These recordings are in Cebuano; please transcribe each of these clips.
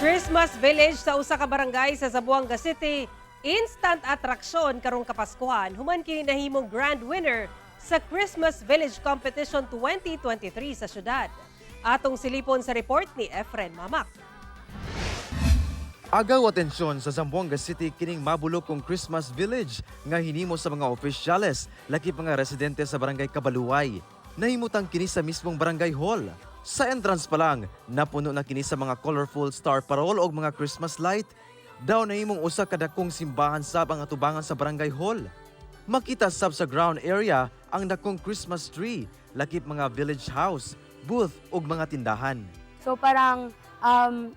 Christmas Village sa usa ka barangay sa Zamboanga City, instant atraksyon karong Kapaskuhan human kini nahimong grand winner sa Christmas Village Competition 2023 sa syudad. Atong silipon sa report ni Efren Mamak. Agaw atensyon sa Zamboanga City kining mabulokong Christmas Village nga hinimo sa mga opisyales lakip mga residente sa Barangay Kabaluay. Nahimutang kini sa mismong barangay hall. Sa entrance pa lang, napuno na kini sa mga colorful star parol og mga Christmas light. Daw nahimong usa ka dakong simbahan sab ang atubangan sa barangay hall. Makita sab sa ground area ang dakong Christmas tree, lakip mga village house, booth ug mga tindahan. So parang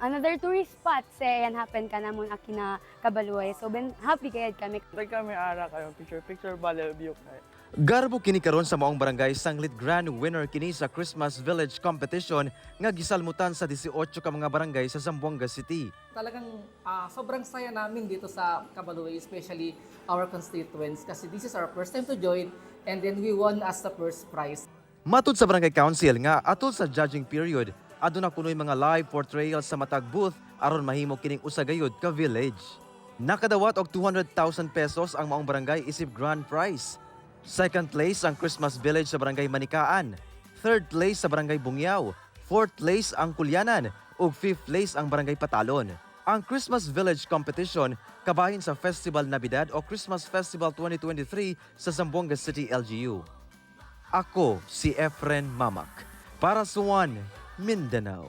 another tourist spot sa yan happen ka namon aki na Kabaluay. So ben happy kayad kami. Like kami ara kayo, picture picture bale view kayo. Garbo kini karon sa maong barangay, sanglit grand winner kini sa Christmas Village Competition nga gisalmutan sa 18 ka mga barangay sa Zamboanga City. Talagang sobrang saya namin dito sa Kabaluay, especially our constituents, kasi this is our first time to join and then we won as the first prize. Matud sa barangay council nga atol sa judging period, aduna kunoy mga live portrayal sa matag booth aron mahimo kining usa gayud ka village. Nakadawat og 200,000 pesos ang maong barangay isip grand prize. Second place ang Christmas Village sa Barangay Manikaan. Third place sa Barangay Bungyao. Fourth place ang Kulyanan ug fifth place ang Barangay Patalon. Ang Christmas Village Competition kabahin sa Festival Navidad o Christmas Festival 2023 sa Zamboanga City LGU. Ako si Efren Mamak para sa One Mindanao.